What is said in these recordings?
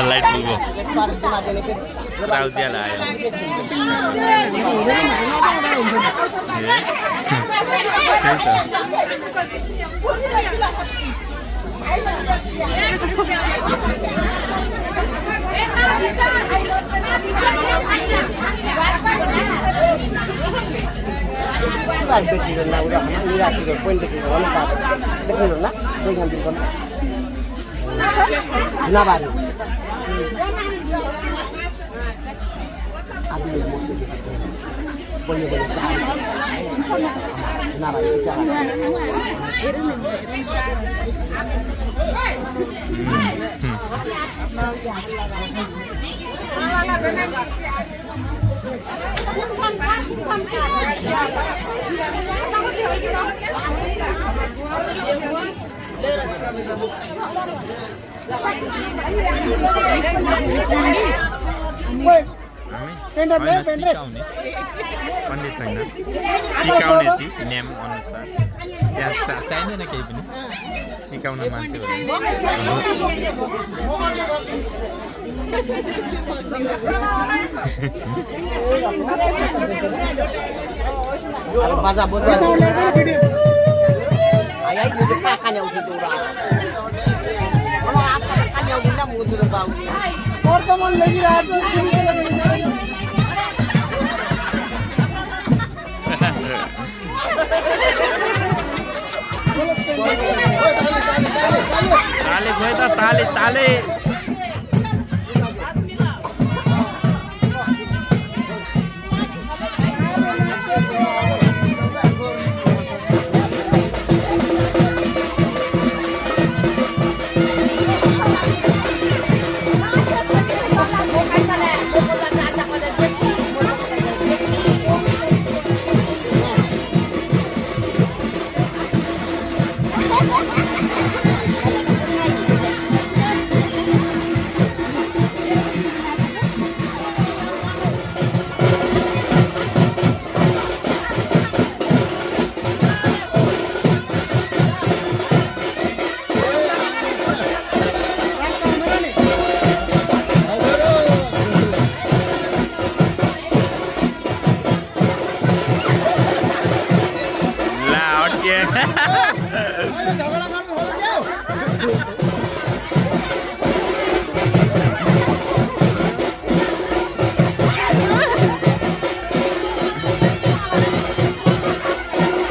Light पुगो राउजिया लायो पंडित होइन सिकाउने चाहिँ नियम अनुसार त्यहाँ चाहिँदैन केही पनि सिकाउन मान्छे ताले गयो त ताले ताले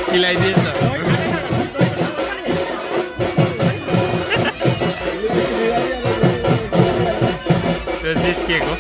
खिलाइदिएछ त्यो जिस्केको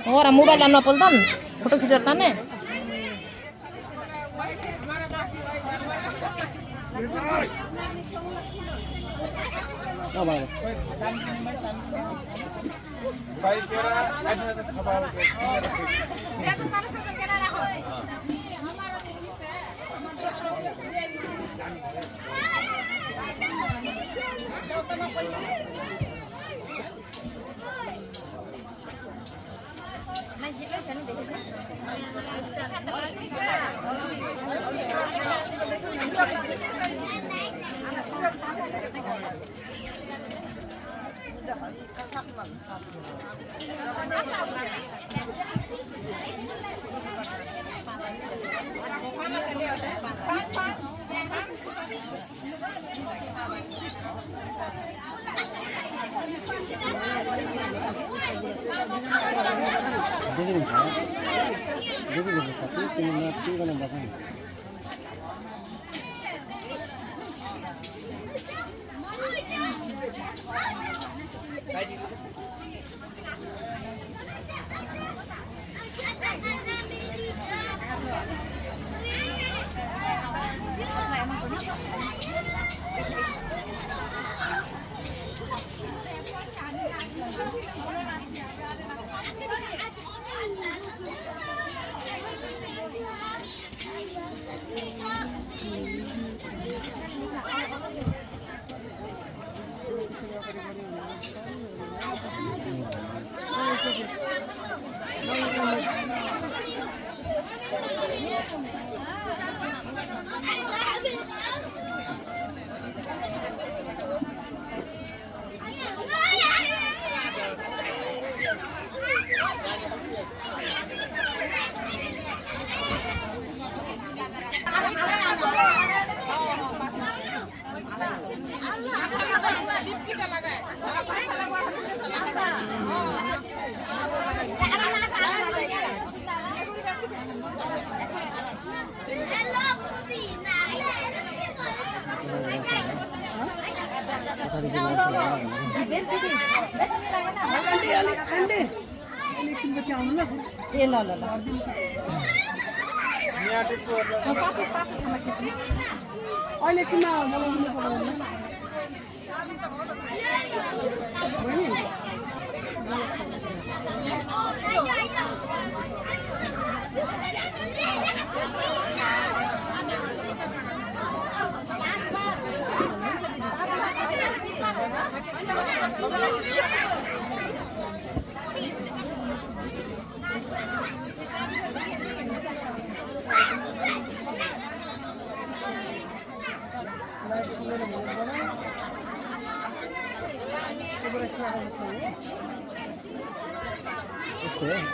Orang mobile dan nopal tan, foto khicor tan ne.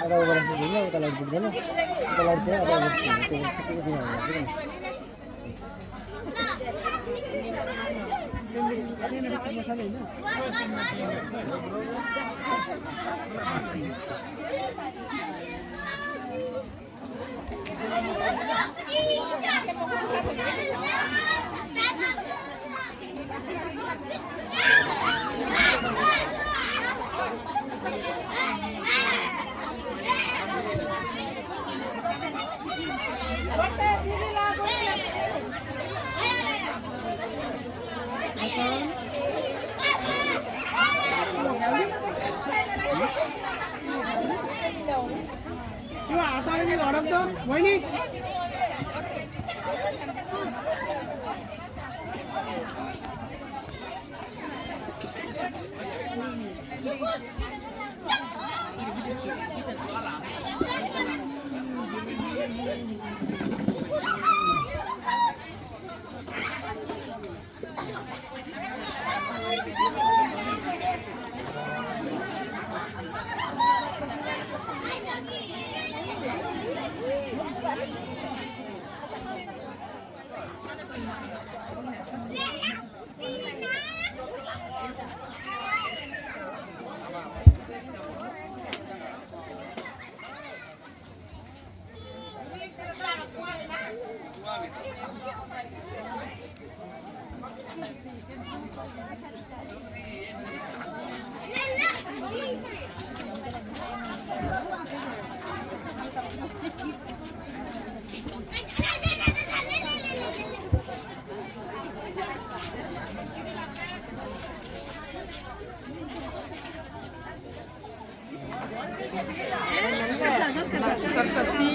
ada beberapa sebelumnya kita lihat begini, kita lihat ada Saraswati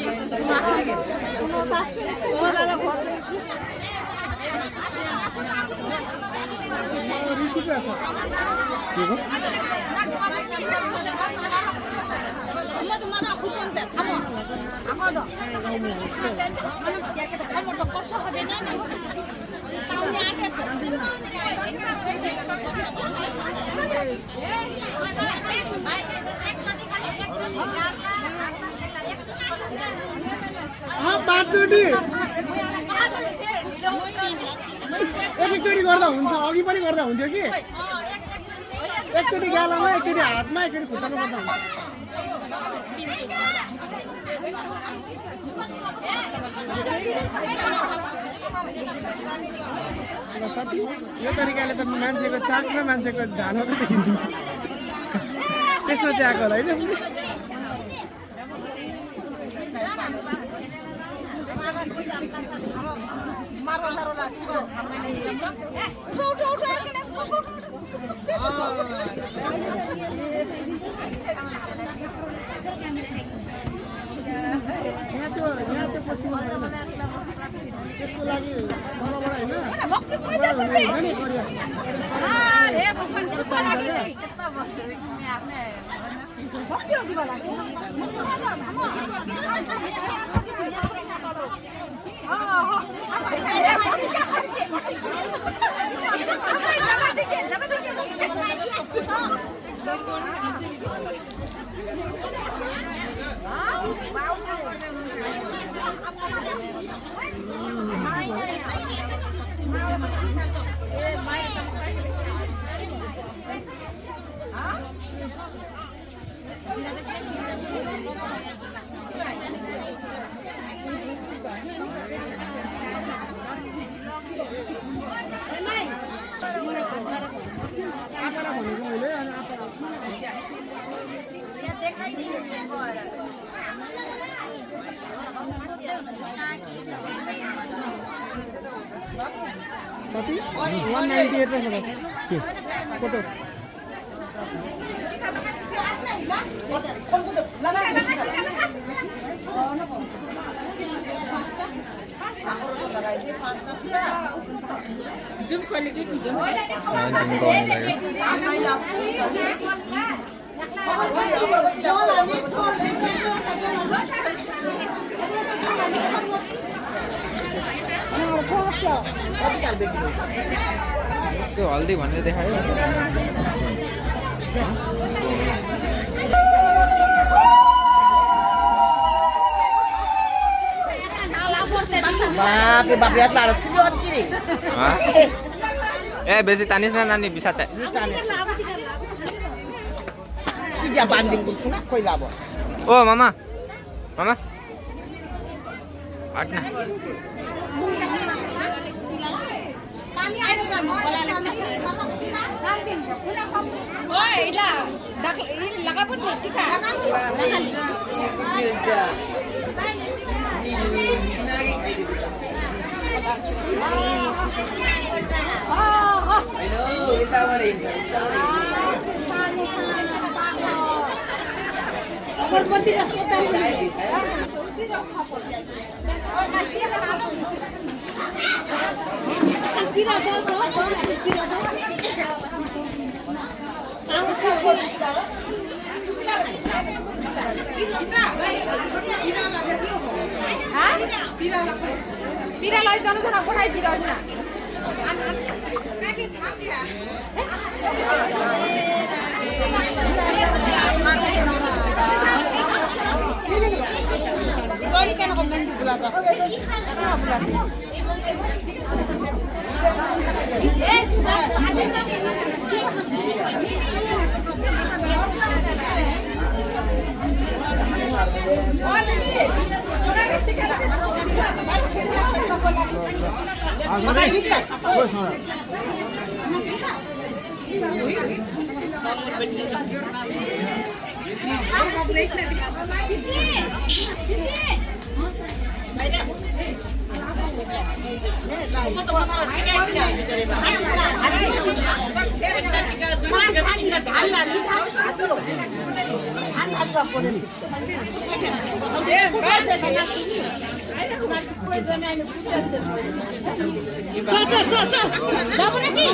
पाँचचोटि एकचोटि गर्दा हुन्छ अघि पनि गर्दा हुन्थ्यो कि एकचोटि गालामा एकचोटि हातमा एकचोटि खुट्टामा गर्दा हुन्छ साथी यो तरिकाले त मान्छेको चाक र मान्छेको ढालो त देखिन्छ त्यसमा चाहिँ आएको होला होइन त्यसको लागि साथी 198 फोटो जुम खोलेको कि जुम त्यो हल्दी भनेर देखायो बापरे बाप यार लाडो ठुलो अति रे ए बेसी तानिस न नानी बिसा चाहिँ किया बान्डिङ गर्छु न कोही लाभ ओ मामा मामा हट्न पानी आइरो न मलाई ओइ इला लगा पनि टिका अगरबत्ती र सोता पिरा लई जानु जना पठाइ दिदा हैन Kali kan ako nang gulata. Cho. Dapat lagi.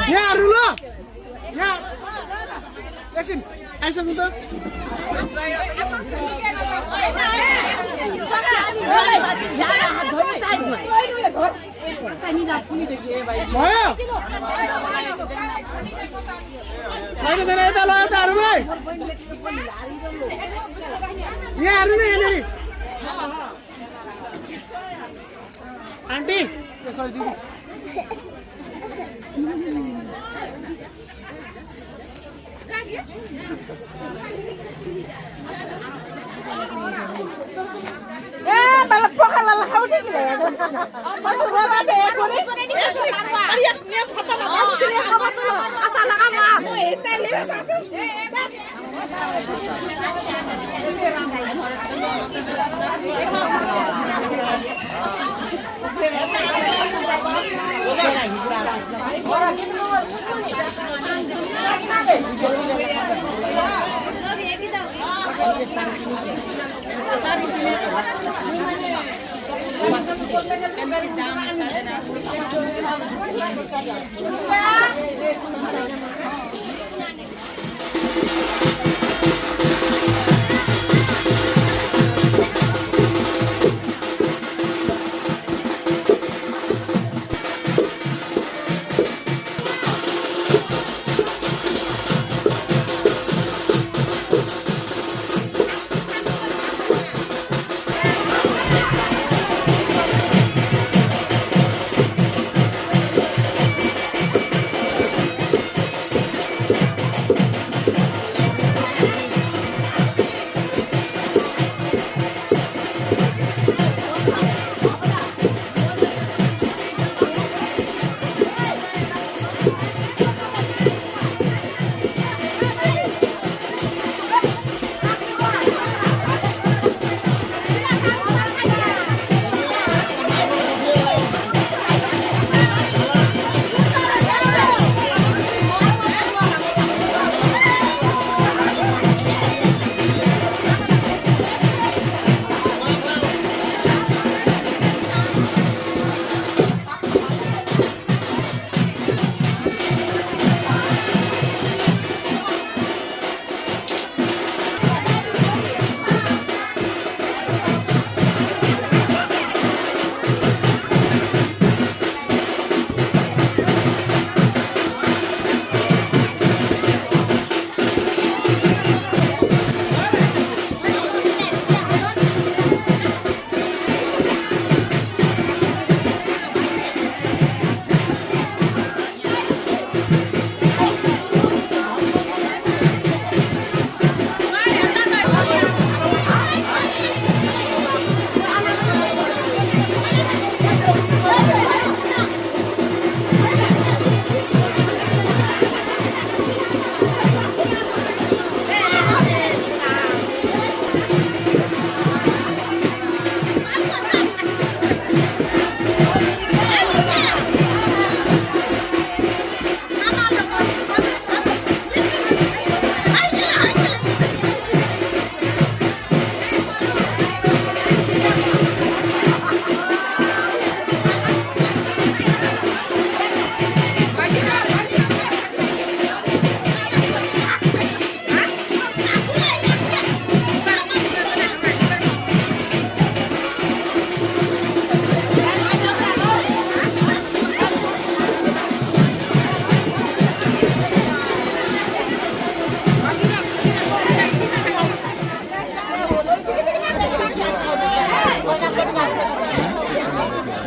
यहाँहरू ल यहाँ एकछिन आइसक्नु त भयो छैन छैन यता ल यताहरू भाइ यहाँहरू नै यहाँनिर आन्टी सरी दिदी balak pokal lah kau ni gila ya. Masuk rumah deh, kuni. Lihat niat kata sama sini kau masuk asal lah kamu. Teli.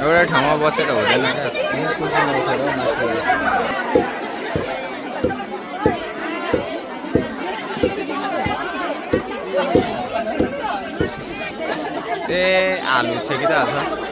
एउटा ठाउँमा बसेर हुँदैन क्या ते आलु छेकिरहेको छ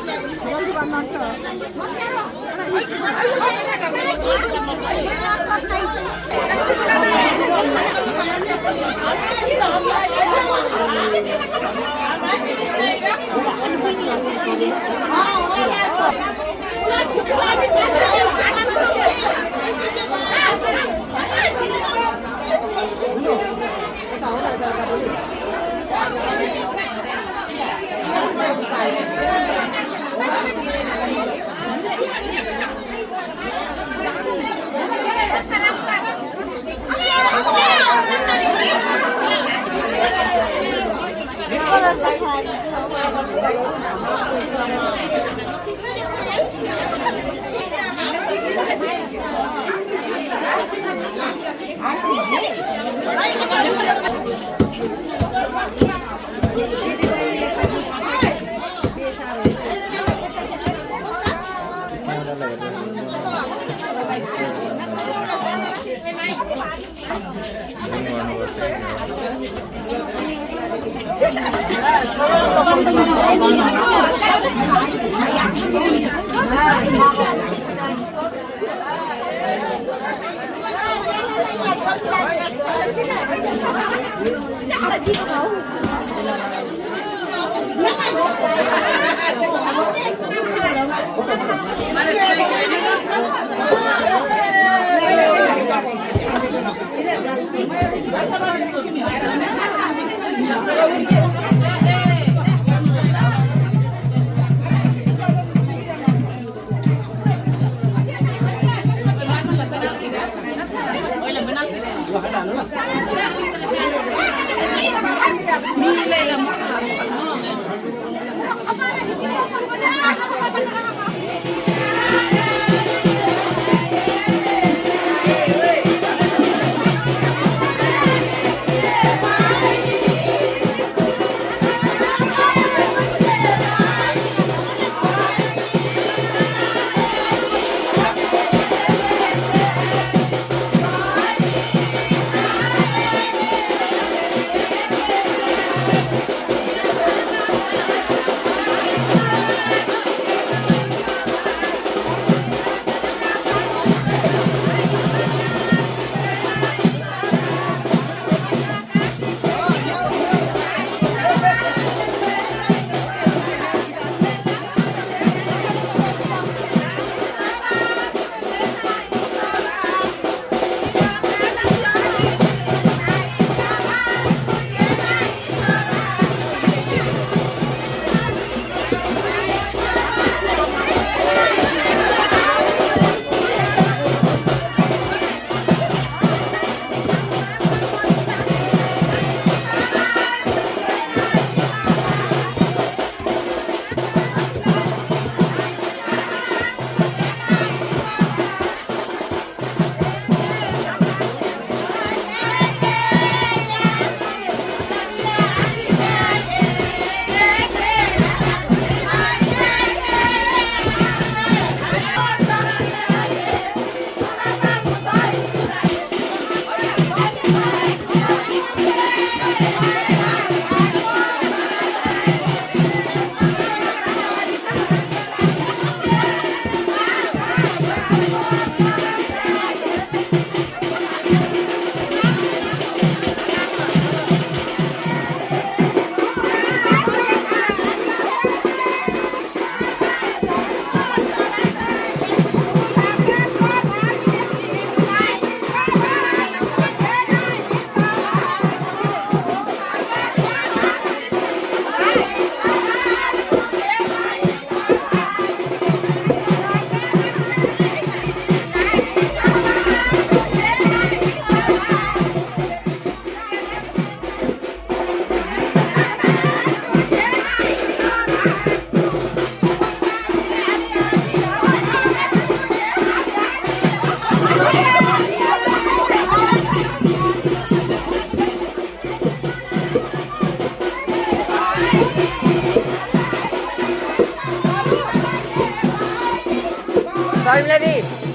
Lady.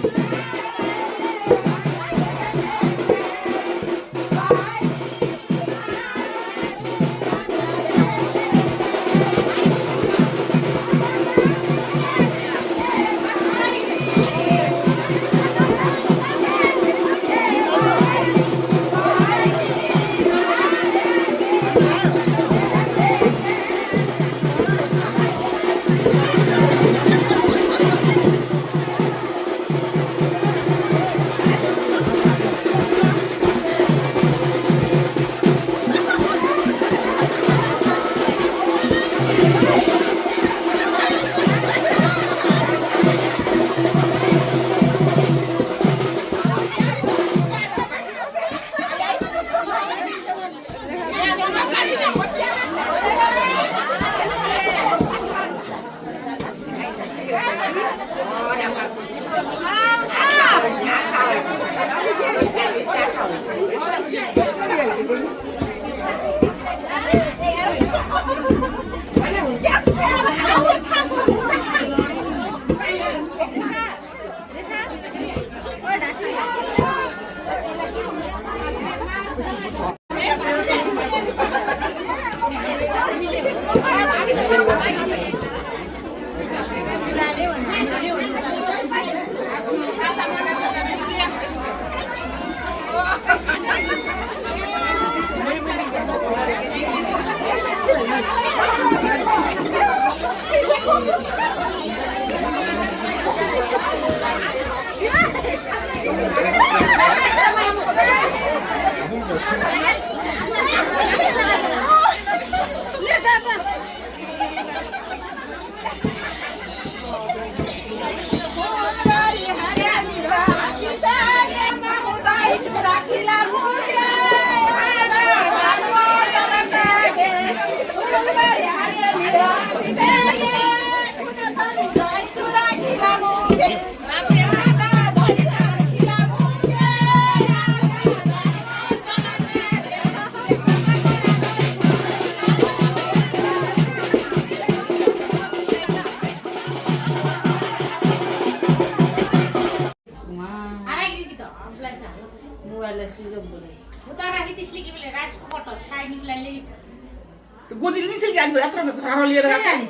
गोजिल नि सिल गाडी यत्रो झरारो लिएर राख्छ नि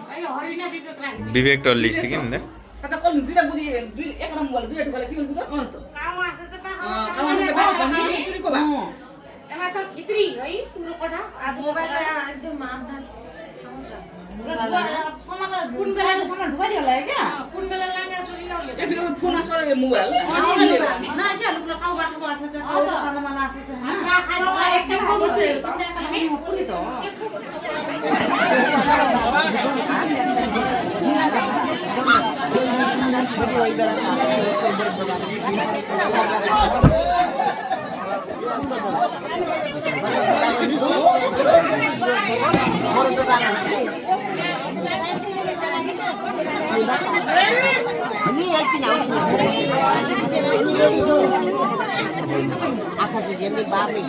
विवेक टल्लिस्ट के भन्दा कता कल दुईटा गोजी दुई एक नम्बर दुईटा टुक्राले के गर्नु त काम आछ त चुरीको भा एमा त खित्री है पुरो कोठा आज मोबाइल एकदम मार्नस कुन बेला ढुकाइदियो होला क्या कुन बेला लाङ्गा चोरी नले ए फेरि फोन आसर मोबाइल न के लुक्ला काउ बाटो आछ त काउ खानामा नाछ त एकटा कोबुचे पुनि त Ini ya Cina asal jadi babi.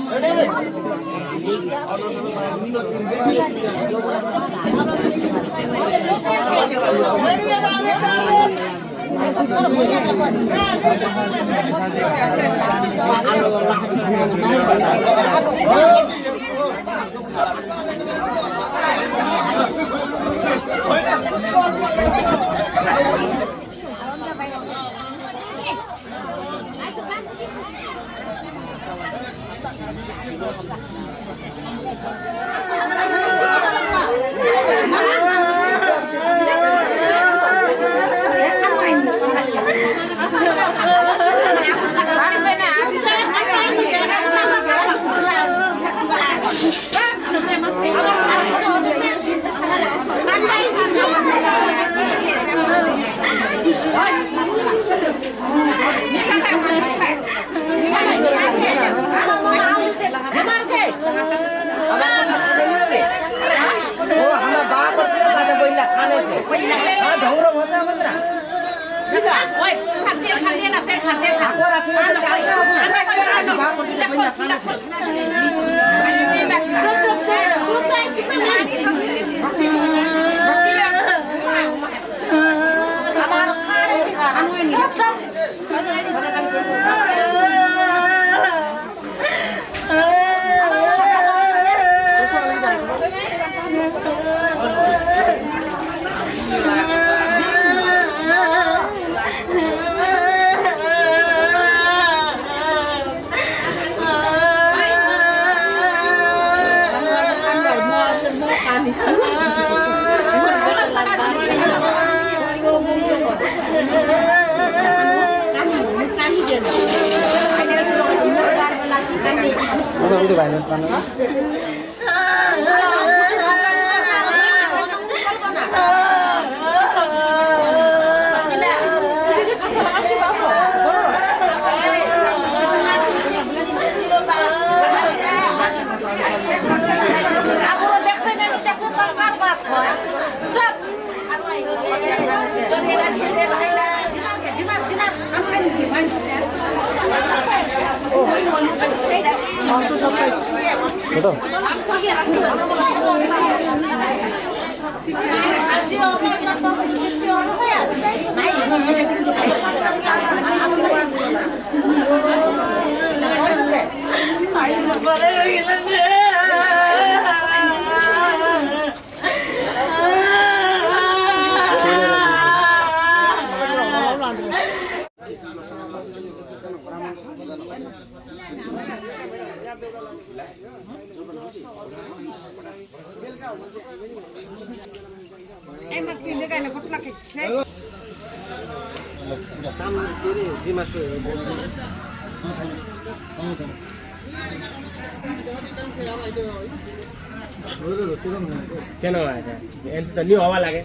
केन आएछ एन्त त नि हवा लागे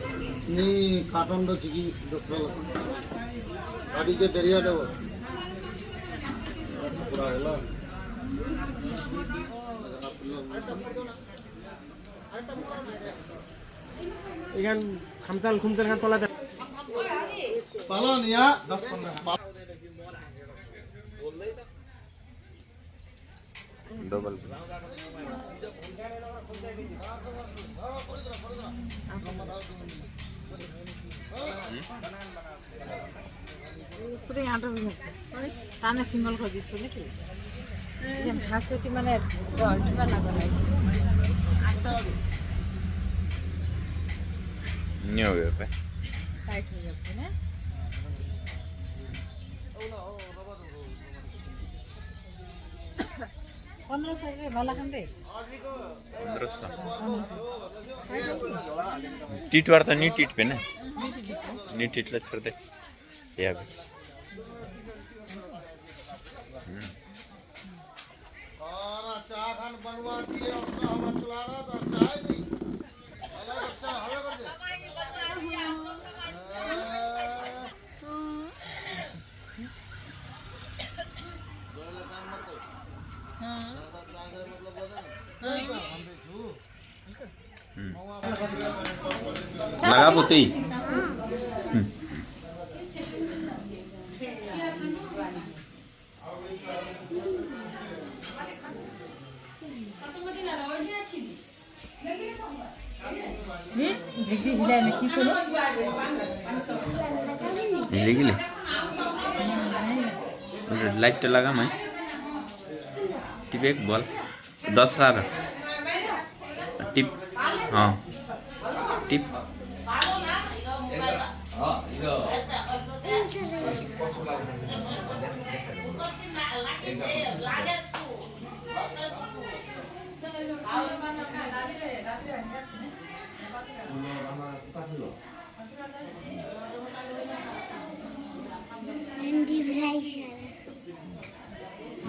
नि काटन र चिकी डॉक्टर गाडी के डेरिया देबो पूरा होला इगान खमचाल खुमचाल खान तला पाला निया 10-15 डबल पुरै आँटो ताने सिङ्गल खोजिस् पनि के घाँसको चाहिँ মানে किमा नगर्नु Nie wiem, pe. टाइट हो जातो हैन 1500 रे भला खण्डे 1500 टिटवार त नि टिट पे ना नि टिटला छोड्दै या बे चाह खान बनवा दिए उसका हवा चला रहा था चाय नहीं अलग अच्छा हवा कर दे लगा पुती देखि हिलाने की कोलो हिले गिले लाइट तो लगा मैं टिप एक बॉल 10 रहा टिप हाँ टिप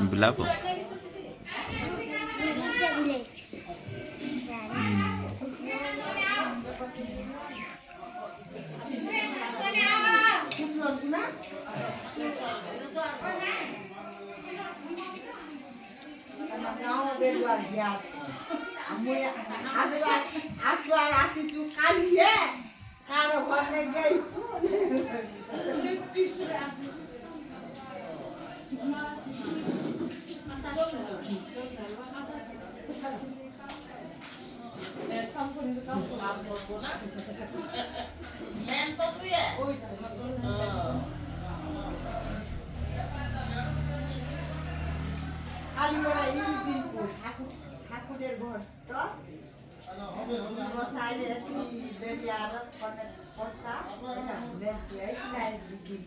बुलाबो ठाकुरेर घर त बसाइले यति बेरियाएर पर्ने पर्सा है किन